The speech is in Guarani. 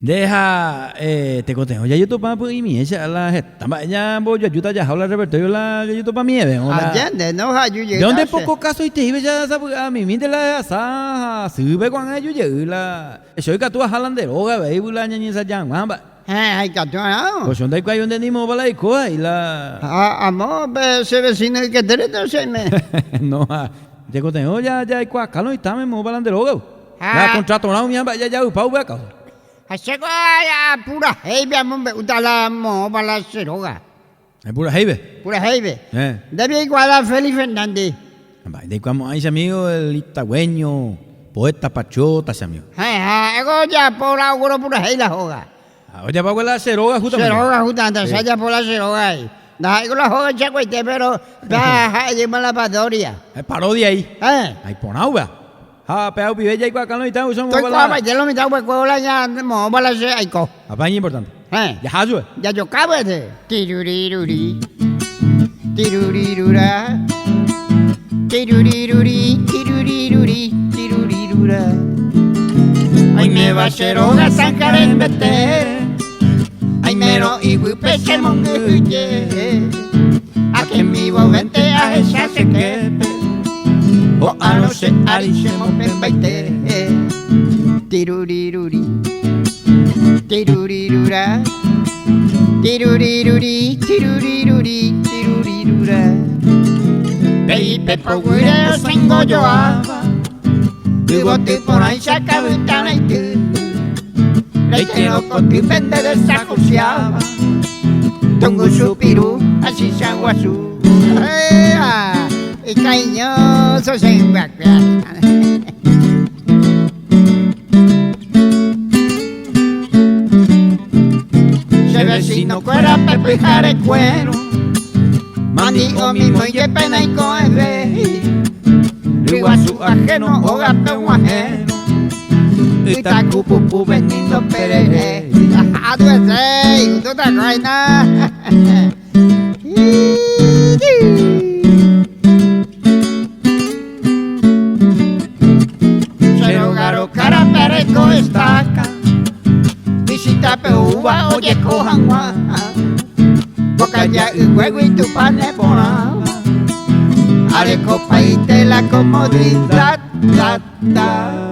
Nde ha tekotevẽ jajotopa py'ỹimie che la heta mba'e ñambojoajúta jaha la repertorio la jajotopa mieve la. Aje nde no haju jeýta Nde onde che. poco casoiteive che sapy'a mimínte la ehasa ha sýpe ko'ág̃a eju jey la che oikatu aha la nde róga avei la ñañensaja hag̃ua mba'e. Héẽ ha ikatu arã. Ko che ndaikuaái onde ni moõpa la oiko he'i la. Ha amo pe che vecino yketére nde che aime. No ha tekotevẽ jaikuaaka lo mitãme moõpa la nde rógagui. La contratorã umi mba'e jajavypa upe akáso. Ha chéko apurahéipe amombe'úta la moõpa la che róga. Epurahéipe? Purahéipe. Ndépi aikuaa la Félix Fernández. Mba'e ndaikuaamo'ãi che amigo, el itagüeño, poeta patriota che amigo. Héẽ, ha'éko ojapo la ogueropurahéi la hóga. Ha ojapo hague la che róga justamente. Che róga justamente, che ajapo la che róga ahí. Ndaha'éiko la hóga ichakuaite, pero pe ha'e jeýma la parodia. Parodia ahí. Héẽ. Ha iporã upéva. Ha pe upive jaikuaakã lo mitã uso moõpa la. Toikuaapaite lo mitã upekuévo la ña moõpa la che aiko. Ha pe iñimportante. Héẽ. Jaha chupe. Jajoka pyete. Tiruriruri, tirurirura, tiruriruri, tiruriruri, tirurirura. Oiméva che róga San Karembete, aimérõ iguýpe che mongyhyje, akemi vovénte ahecha che képe. Ho'árõ che ári che mopẽmbaite. Tiruriruri, tirurirura, tiruriruri, tiruriruri, tirurirura. Pe ipepo guýre osẽngo joáva, yvoty porãicha kavyta raity. Reikérõ kotýpe nde desahuciáva, tungusu piru ha chichã guasu. Ikañóso che yvyakue. Che vecino-kuéra pe pyharekuérõ, mandi'o mimói jepe naiko'ẽvéi, ryguasu ajeno ógape og̃uahẽrõ, ytaku pupu venindo perere. Che róga rokára pe reko estaca, visita pe oúva ojeko hag̃ua, mbokaja yguégui Tupã neporãva, arekopaite la comodidad, da, da.